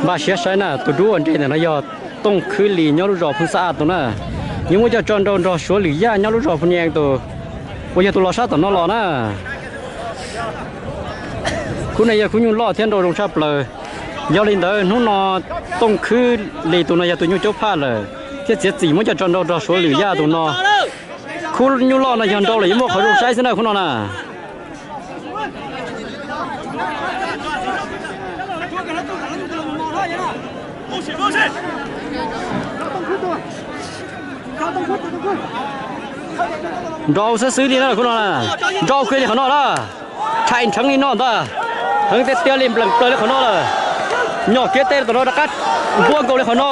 Npaj siab saib na, tus dub uas nres ntawm no yog Tooj Khwb Lis nyob lub zos Phooj Xab Aj tus na. Nws muab coj tso nrau nrog Suav Lwm Yaj nyob lub zos Phooj Nias tus, uas yog tus los sab tom no los na. Khub no yog khub nyuj loj thiab nrau zoo tshaj plaws. Yog li ntawd hnub no Tooj Khwb Lis tus no yog tus nyuj caub phaj lawm, thiab txiav txim muab coj tso nrau nrog Suav Lwm Yaj tus no. Khub nyuj loj no yog nrau lawm yuav muaj qhov zoo saib xwb na khub no na. Nrau xwb xwb li na khub no na. Nrau kiag li qhov no na. Thaim nrheev li no ntag. Heev tiag tiag li, nplees plaws li qhov no lawm. Nyom kiav tej tom no rov qab npuaj nkaus li qhov no.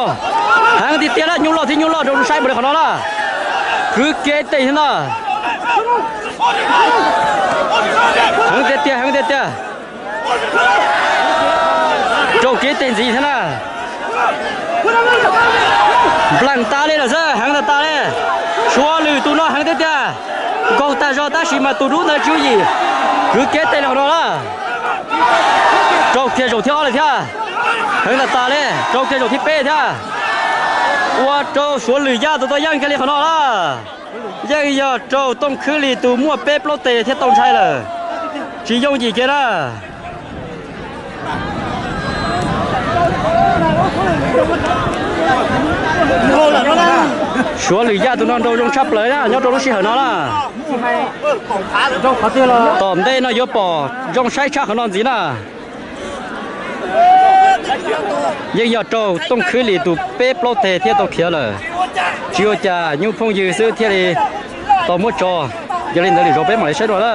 Heev tiag tiag na, nyuj loj thiab nyuj loj nrau zoo saib npaum li qhov no na. Kwv kiag tej thiab ntag. Heev tiag tiag, heev tiag tiag. Rau kiag tej ntxiv thiab na. Nplees tas li lawm xwb, heev tas tas li. Suav Lwm tus no heev tiag tiag. Nkaug tag zog tab sis mas tus dub ntawd tsis yooj yim. Kwv kiag tej li qhov no na. Rau kiag zaum thib ob li thiab. Heev tas tas li, rau kiag zaum thib peb thiab. Ua rau Suav Lwm Yaj tus tau yeej kiag li qhov no na. Yeej yog rau Tooj Khwb Lis tus muaj peb plaub tes thiab tau ntshai lawm. Tsis yooj yim kiag na. Suav Lwm Yaj tus no nrau zoo tshaj plaws na nyob rau lub sij hawm no na. Tom ntej no yuav pom zoo saib tshaj qhov no ntxiv na. Yeej yog rau Tooj Khwb Lis tus peb plaub teg thiab tau khiav lawm. Tsis ua cas, nyuj phooj ywg xwb thiaj li tau muab tso. Yog li ntawd lwm zaus peb mam li saib dua na.